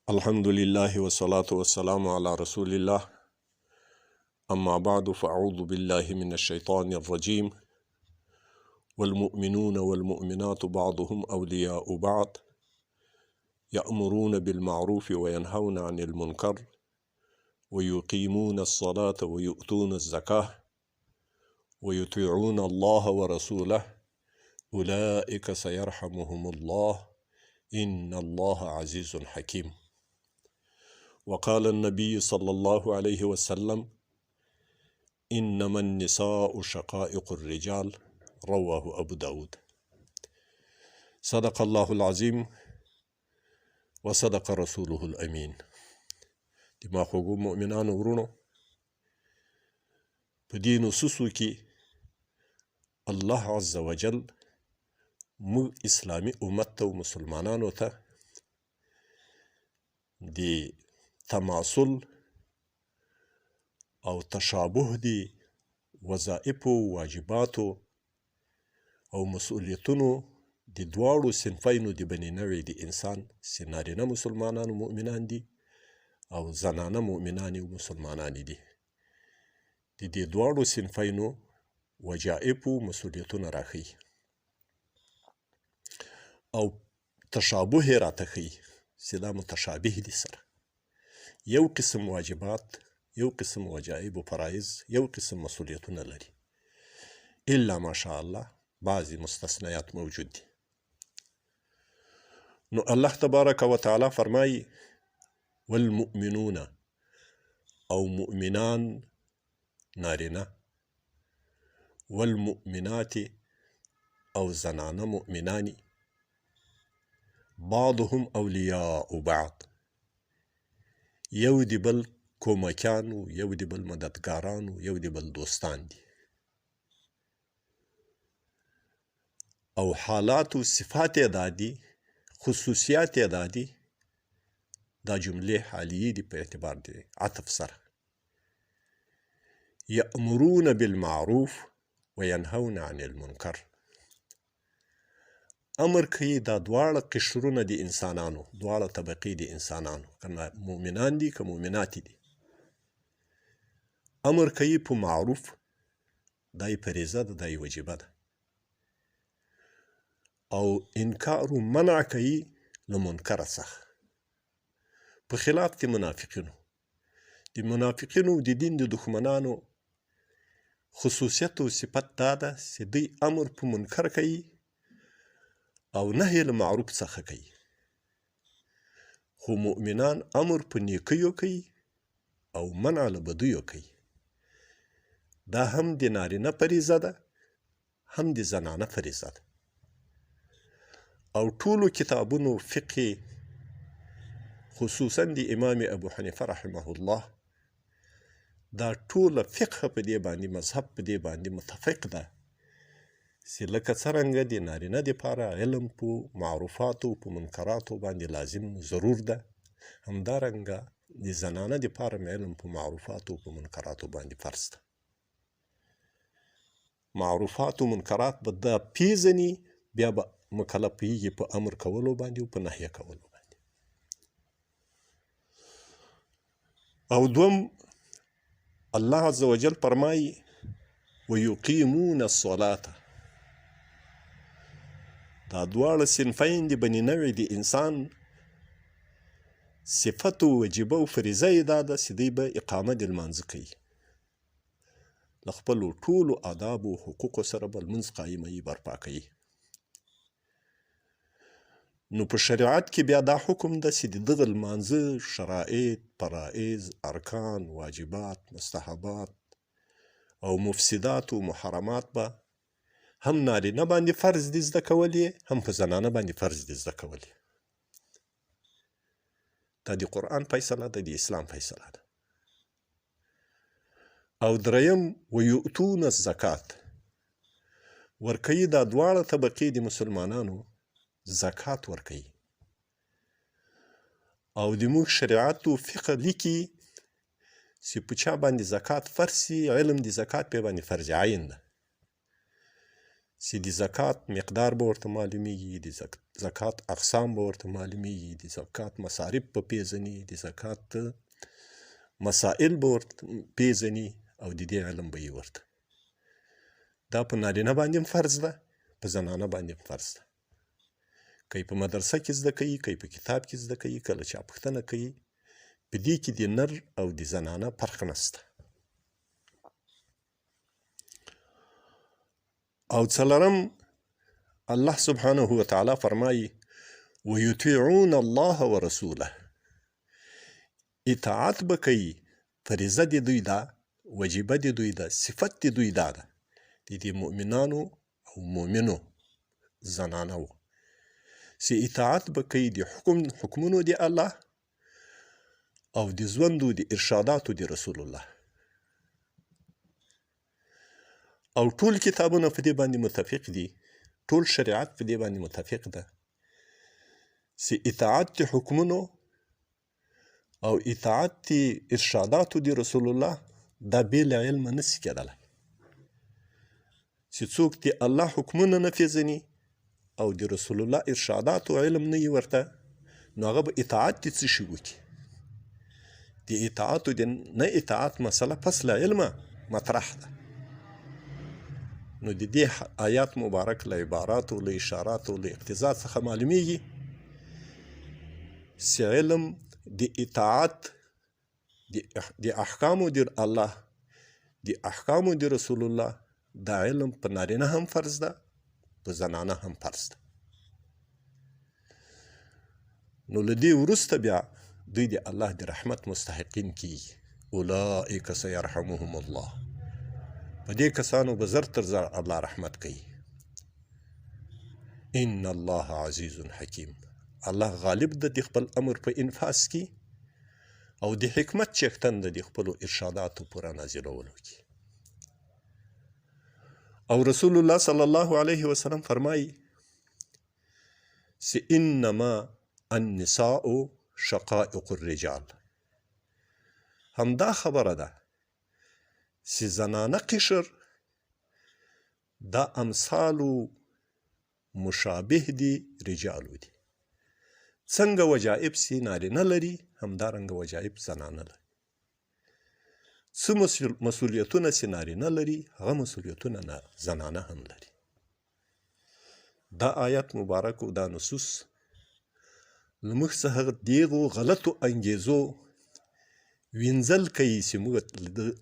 الحمد لله والصلاة والسلام على رسول الله أما بعد فأعوذ بالله من الشيطان الرجيم والمؤمنون والمؤمنات بعضهم أولياء بعض يأمرون بالمعروف وينهون عن المنكر ويقيمون الصلاة ويؤتون الزكاة ويطيعون الله ورسوله أولئك سيرحمهم الله إن الله عزيز حكيم. وقال النبي صلى الله عليه وسلم إنما النساء شقائق الرجال رواه أبو داود. صدق الله العظيم وصدق رسوله الأمين. د ما خوږو مؤمنانو ورونو، په دې نصوصو کې الله عز وجل موږ اسلامي امت ته او مسلمانانو ته د تماثل او تشابه دی وظایفو، واجباتو او مسؤلیتونو د دواړو صنفینو د بني نوع د انسان چې نارینه مسلمانان او مؤمنان دي او زنانه مؤمنان او مسلمانان دي، د دې دواړو صنفینو وجایب او مسؤلیتونه راښيي او تشابه یې راته ښيي چې دا متشابه دي سره، یو قسم واجبات، یو قسم وجایب و فرایض، یو قسم مسؤلیتونه لري، الا ماشاءالله بعضې مستثنیات موجود دي. نو الله تبارک وتعالی فرمایي والمؤمنون او مؤمنان نارینه، والمؤمنات او زنانه مؤمنانی، بعضهم اولیاء بعض، یو دی بل کومکیانو، یو دی بل مددګارانو، یو دی بل دوستان دي. او حالات او صفات یې دا دي، خصوصیات یې دا دي، دا جملې حالیې دي په اعتبار د عطف سره. یأمرون بالمعروف وینهون عن المنکر، امر کوي دا دواړه قشرونه د انسانانو، دواړه طبقې د انسانانو، که مؤمنان دي که مؤمنات دي، امر کوي په معروف، دا یې فریضه ده، دا یې وجیبه ده، او انکار و منع کوي له منکره څخه، په خلاف د منافقینو. د منافقینو د دین د دښمنانو خصوصیت او صفت دا ده چې دوی امر په منکر کوي او نهی له معروف څخه کوي، خو مؤمنان امر په نیکیو کوي او منع له بدیو کوي. دا هم د نارینه فریضه ده، هم د زنانه فریضه ده. او ټولو کتابونو فقه، خصوصا د امام ابو حنیفه رحمه الله، دا ټوله فقه په دې باندې، مذهب په دې باندې متفق ده چې لکه څرنګه د نارینه دپاره علم په معروفاتو په منکراتو باندې لازم ضرور ده، همدارنګه د زنانه دپاره هم علم په معروفاتو په منکراتو باندې فرض ده. معروفات او منکرات به دا پیژني، بیا به مکلف کیږي په امر کولو باندې او په نهیه کولو باندې. او دوم الله عز وجل فرمایي ویقیمون الصلاة، دا دواړه صنفین د بني نوع د انسان صفت او وجیبه او فریضه یې دا ده چې دوی به اقامه د لمانځه کوي، له خپلو ټولو آدابو او حقوقو سره به لمونځ قایموي، برپا کوي. نو په شریعت کې بیا دا حکم ده چې د دغه لمانځه شرایط، فرائض، ارکان، واجبات، مستحبات او مفسدات او محرمات به هم نارینه باندې فرض دي زده کول یې، هم په زنانه باندې فرض دي زده کول یې. دا د قرآن فیصله ده، د اسلام فیصله ده. او دریم ویؤتون الزکات، ورکوي دا دواړه طبقې د مسلمانانو زکات ورکوي. او د موږ شریعت او فقه لیکي چې په چا باندې زکات فرض سي، علم د زکات په باندې فرض عین ده، چې د زکات مقدار به ورته معلومیږي، د زکات اقسام به ورته معلومیږي، د زکات مصارف به پیژني، د زکات مسائل به ورته پیژني او د دې علم به یې ورته. دا په نارینه باندې هم فرض ده، په زنانه باندې هم فرض ده. که په مدرسه کې زده کوي، که په کتاب کې زده کوي، که له چا پوښتنه کوي، په دې کې د نر او د زنانه فرق نشته. او څلورم، الله سبحانه وتعالی فرمایي ویطیعون الله ورسوله، اطاعت به کوي، فریضه د دوی ده، وجیبه د دوی ده، صفت د دوی دا ده، د دې مؤمنانو او مؤمنو زنانه وو چې اطاعت به کوي د حکمونو د الله او د ژوندو د ارشاداتو د رسول الله. او ټول کتابونه په دې باندې متفق دي، ټول شریعت په دې باندې متفق ده چې اطاعت د حکمونو او اطاعت د ارشاداتو د رسول الله دا بې له علمه نه سي کېدلی. چې څوک د الله حکمونه نه پېژني او د رسول الله ارشاداتو علم نه وي ورته، نو هغه به اطاعت د څه شي وکړي؟ د اطاعت او د نه اطاعت مسله پس له علمه مطرح ده. نو د دې آیات مبارک له عباراتو، له اشاراتو، له اقتضا څخه معلومیږي چې علم د اطاعت د احکامو د الله، د احکامو د رسول الله، دا علم په نارینه هم فرض ده، په زنانه هم فرض ده. نو له دې وروسته بیا دوی د الله د رحمت مستحقین کیږي. اولئک سیرحمهم الله، په دې کسانو به زر تر زر الله رحمت کوي. ان الله عزیز حکیم، الله غالب ده د خپل امر په انفاذ کې او د حکمت څښتن ده د خپلو ارشاداتو په رانازلولو کې. او رسول الله صلی الله علیه وسلم فرمایي چې انما النساء شقائق الرجال. همدا خبره ده چې زنانه قشر دا امثالو مشابه دي رجالو دي. څنګه وجایب سي نارینه لري، همدارنګه وجایب زنانه لري. څه مسؤلیتونه چې نارینه لري، هغه مسؤلیتونه زنانه هم لري. دا آیت مبارک او دا نصوص له موږ څخه دغو غلطو انګیزو وینځل کوي چې موږ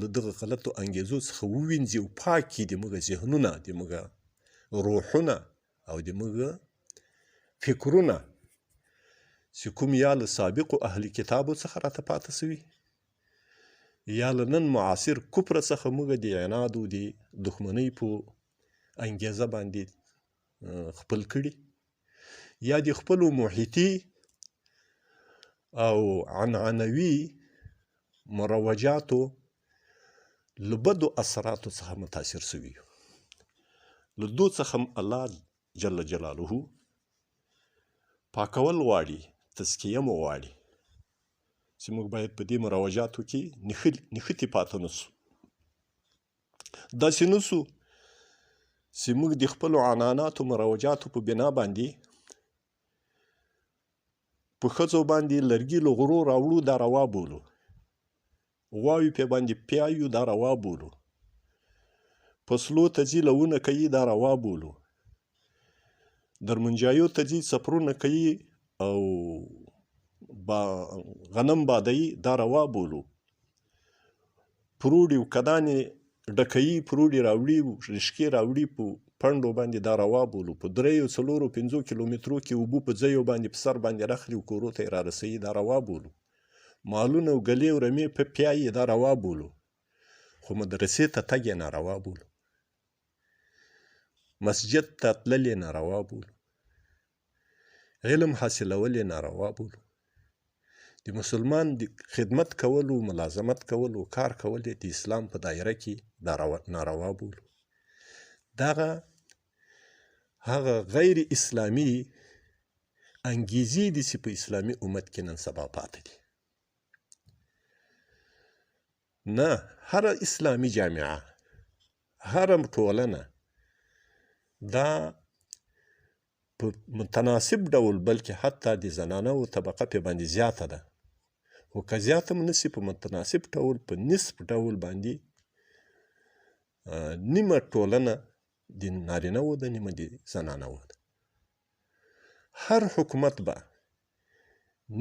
له دغه غلطو انګیزو څخه ووینځي او پاک کړي د موږ ذهنونه، د موږ روحونه او د موږ فکرونه چې کوم یا له سابقو اهل کتابو څخه راته پاته سوي، یا له نن معاصر کفر څخه موږ د عناد او د دښمنۍ په انګیزه باندې خپل کړي، یا د خپلو محیطي او عنعنوي مروجاتو له بدو اثراتو څخه متاثر سوي یو. له دو څخه هم الله جل جلاله پاکول غواړي، تزکیه مو غواړي چې موږ باید په دې مروجاتو کې نښتي پاته نه سو، داسې نه سو چې موږ د خپلو عنعناتو مروجاتو په بنا باندې په ښځو باندې لرګي له غرو راوړو، دا روا بولو، غواوې پې باندې پیایو، دا روا بولو، پسلو ته ځي لوونه کوي، دا روا بولو، درمنجایو ته ځي څپرونه کوي او غنم بادوي، دا روا بولو، پروړي او کدانې ډکوي، پروړي راوړي، رشکې راوړي په پنډو باندې، دا روا بولو، په دریو څلورو پنځو کیلومترو کې اوبه په ځایو باندې په سر باندې راخلي او کورو ته یې رارسوي، دا روا بولو، مالونه او ګلې او رمې په پیایي، دا روا بولو، خو مدرسې ته تګ یې ناروا بولو، مسجد ته تلل یې ناروا بولو، علم حاصلول یې ناروا بولو، د مسلمان د خدمت کولو، ملازمت کولو، کار کول یې د اسلام په دایره کې ناروا بولو. دغه هغه غیر اسلامي انګیزې دي چې په اسلامي امت کې نن سبا پاتې دي. نه هره اسلامي جامعه، هره ټولنه دا په متناسب ډول، بلکې حتی د زنانه و طبقه پې باندې زیاته ده، خو که زیاته هم نه سي په متناسب ډول په نصف ډول باندې نیمه ټولنه د نارینه و ده، نیمه د زنانه و ده. هر حکومت به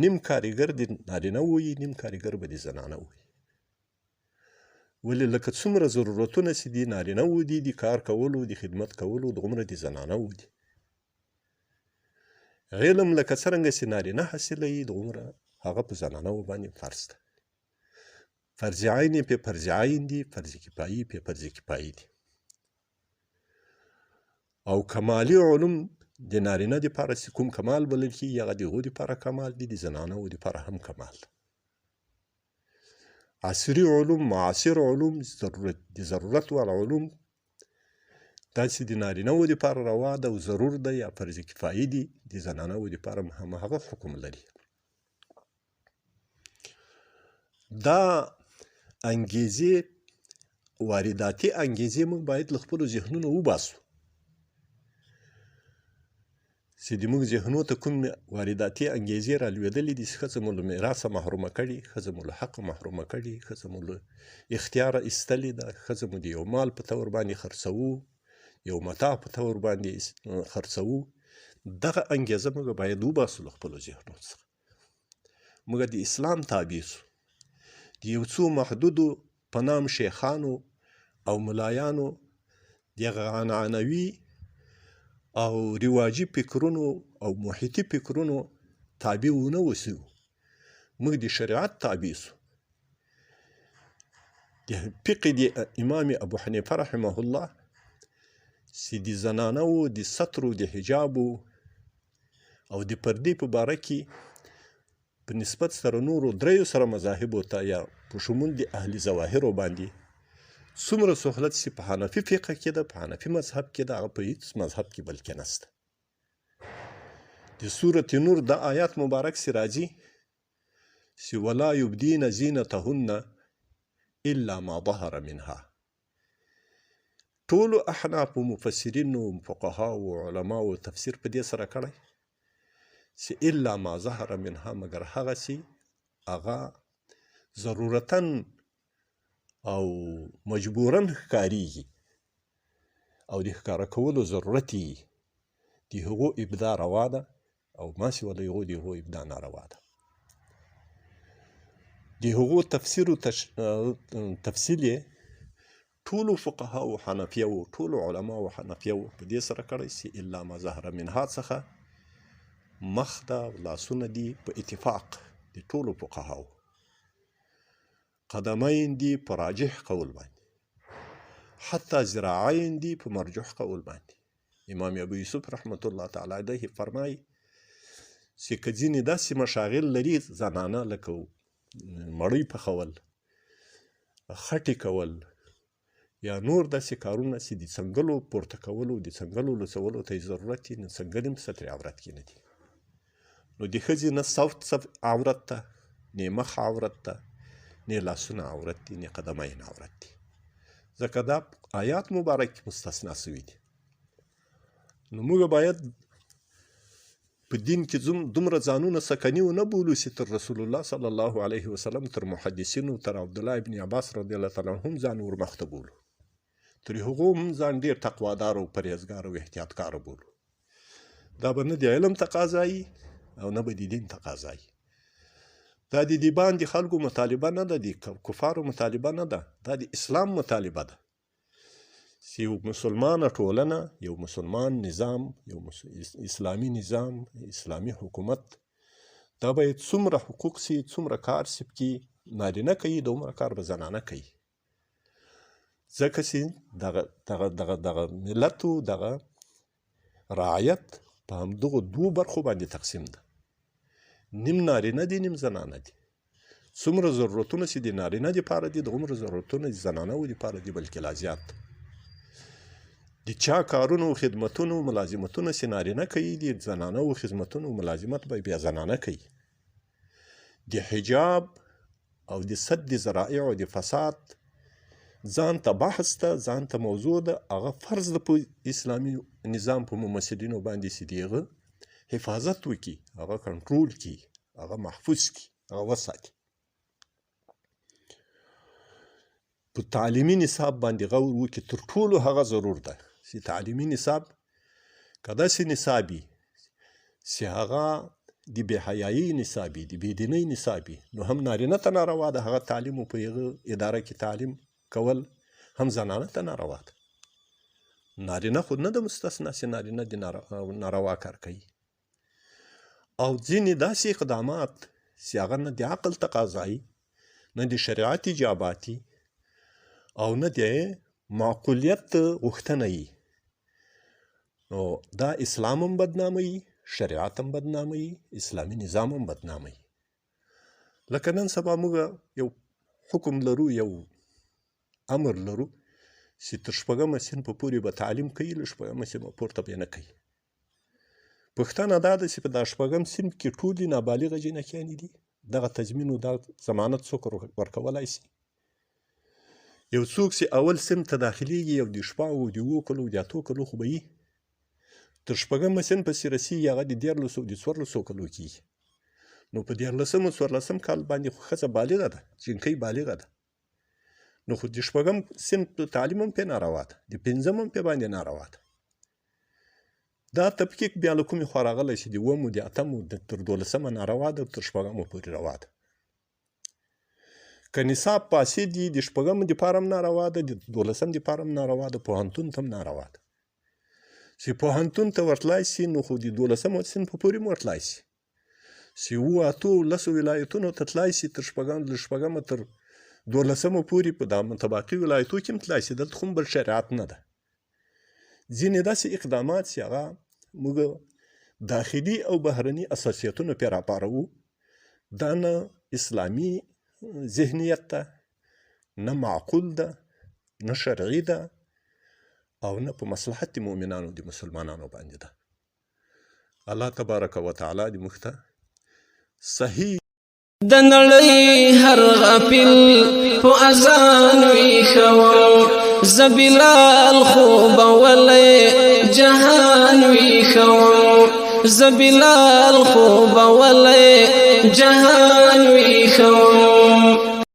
نیم کاریګر د نارینه وي، نیم کاریګر به د زنانه وي. ولې لکه څومره ضرورتونه چې د نارینه و دي د کار کولو، د خدمت کولو، دغومره د زنانه و دي. علم لکه څرنګه چې نارینه حاصلوي دغومره هغه په زنانه و باندې فرض ده. فرض عین یې پې فرض عین دي، فرض کفایي پې فرض کفایي دي. او کمالي علوم د نارینه دپاره چې کوم کمال بلل کېږي هغه د هغو دپاره کمال دي، د زنانه و دپاره هم کمال ده. عصري علوم، معاصر علوم، د ضرورت وړ علوم دا چې د نارینه و دپاره روا ده او ضرور ده یا فرض کفایي دي، د زنانه و دپاره هم هغه حکم لري. دا انګیزې، وارداتي انګیزې موږ باید له خپلو ذهنونو وباسو چې د موږ ذهنو ته کوم وارداتي انګیزې را لوېدلې دي چې ښځه مو له میراثه محرومه کړې، ښځه مو له حقه محرومه کړې، ښځه مو له اختیاره ایستلې ده، ښځه مو د یو مال په طور باندې خرڅوو، یو متاع په طور باندې خرڅوو. دغه انګیزه موږ باید وباسو له خپلو ذهنو څخه. موږ د اسلام تابع سو، د یو څو محدودو په نام شیخانو او ملایانو د هغه عنعنوي او رواجي فکرونو او محیطي فکرونو تابع ونه اوسو. موږ د شریعت تابع سو. د فقه د امام ابو حنیفه رحمه الله چې د زنانو د سترو، د حجابو او د پردې په باره کې په نسبت سره نورو دریو سره مذاهبو ته یا په شمول د اهل ظواهرو باندې څومره سهولت چې په حنفي فقه کې ده، په حنفي مذهب کې ده، هغه په هیڅ مذهب کې بلکې نشته. د سورة نور دا آیات مبارک چې راځي چې ولا یبدین زینتهن الا ما ظهر منها، ټولو احنافو، مفسرینو، فقهاو، علماو تفسیر په دې سره کړی چې الا ما ظهر منها، مګر هغه چې هغه ضرورتاً او مجبوراً ښکارېږي او د ښکاره کولو ضرورت یې د هغو ابدا روا ده او ما سوا له هغو د هغو ابدا ناروا ده. د هغو تفسیر او تفصیل یې ټولو فقهاو حنفیو، ټولو علماو حنفیو په دې سره کړی چې الا ما ظهر منها څخه مخ ده او لاسونه دي په اتفاق د ټولو فقهاو، قدمین دي په راجح قول باندې، حتی ذراعین دي په مرجوح قول باندې. امام ابو یوسف رحمت الله تعالی علیه فرمایي چې که ځینې داسې مشاغل لري زنانه، لکه مړۍ پخول، خټې کول یا نور داسې کارونه چې د څنګلو پورته کولو، د څنګلو لوڅولو ته یې ضرورت وي، نو څنګلې هم سترې عورت کې نه دي. نو د ښځې نه صوت عورت ده، نه مخ عورت ده، نه لاسونه عورت دي، نه قدمین عورت دي، ځکه دا آیات مبارک مستثنا سوي دي. نو موږ باید په دین کې دومره ځانونه سکني ونه بولو چې تر رسول الله صلی الله علیه وسلم، تر محدثینو، تر عبدالله ابن عباس رضی الله تعالی عنهم ځان ورمخته بولو، تر هغو هم ځان ډېر تقوادار او پرهېزګار او احتیاطکار بولو. دا به نه د علم تقاضا وي او نه به د دین تقاضا وي. دا د دې باندې خلکو مطالبه نه ده، د کفارو مطالبه نه ده، دا د اسلام مطالبه ده چې یو مسلمانه ټولنه، یو مسلمان نظام، یو اسلامي نظام، اسلامي حکومت، دا باید څومره حقوق سي، څومره کار سي پکې نارینه کوي، دومره کار به زنانه کوي، ځکه چې دغه دغه دغه دغه ملت او دغه رعایت په همدغو دوو برخو باندې تقسیم ده. نیم نارینه دي، نیم زنانه دي. څومره ضرورتونه چې د نارینه دپاره دي، دغومره ضرورتونه د زنانه و دپاره دي، بلکې لا زیات. د چا کارونو او خدمتونو ملازمتونه چې نارینه کوي، د زنانه و خدمتونو ملازمت به بیا زنانه کوي. د حجاب او د سد ذرائع او د فساد ځان ته بحث ده، ځان ته موضوع ده، هغه فرض ده په اسلامي نظام په ممثلینو باندې چې د هغه حفاظت وکړي، هغه کنټرول کړي، هغه محفوظ کړي، هغه وساتي. په تعلیمي نصاب باندې غور وکړي، تر ټولو هغه ضرور ده چې تعلیمي نصاب که داسې نصاب وي چې هغه د بې حیایۍ نصاب وي، د بې دینۍ نصاب وي، نو هم نارینه ته ناروا ده هغه تعلیم او په هغه اداره کې تعلیم کول، هم زنانه ته ناروا ده. نارینه خو نه ده مستثنا چې نارینه د ناروا کار کوي. او ځینې داسې اقدامات چې هغه نه د عقل تقاضا وي، نه د شریعت ایجابات وي، او نه د معقولیت غوښتنه وي، نو دا اسلام هم بدناموي، شریعت هم بدناموي، اسلامي نظام هم بدناموي. لکه نن سبا موږ یو حکم لرو، یو امر لرو چې تر شپږمه صنفه پورې به تعلیم کوي، له شپږمه صنفه پورته به یې نه کوي. پوښتنه دا ده چې په دا شپږم صنف کې ټولې نابالغه جینکیانې دي، دغه تضمین او دا ضمانت څوک ورکولای شي؟ یو څوک چې اول صنف ته داخلېږي، یو د شپږو د اوو کلو د اتو کلو خو به وي، تر شپږم صنف پسې رسېږي هغه د 13 د 14 کلو کېږي. نو په 13 او 14 کال باندې خو ښځه بالغه ده، جینکۍ بالغه ده، نو خو د شپږم صنف تعلیم هم پرې ناروا ده، د پنځم هم پرې باندې ناروا ده. دا تفکیک بیا له کومې خوا راغلی چې د اوومو د اتمو تر دولسمه ناروا ده، تر شپږمو پورې روا ده. که نصاب فاسد وي، د شپږم دپاره هم ناروا ده، د دولسم دپاره هم ناروا ده، پوهنتون ته هم ناروا ده. چې پوهنتون ته ورتلای سي نو خو د دولسم صنف پورې هم ورتلای سي، چې اوو اتو لسو ولایتونو ته تلای سي، تر شپږم له شپږمه تر دولسمو پورې په دا متباقي ولایتو کې هم تلای سي، دلته خو هم بل شریعت نه ده. ځینې داسې اقدامات چې هغه موږ داخلي او بهرني اساسیتونه پرې راپاروو، دا نه اسلامي ذهنیت ده، نه معقول ده، نه شرعي ده، او نه په مصلحت د مؤمنانو د مسلمانانو باندې ده. الله تبارک وتعالی دې موږ ته صحیح د نړۍ هر غافل په اذان ویښوم، زه بلال خوبولی جهان ویښوم، زه بلال خوبولی جهان ویښوم.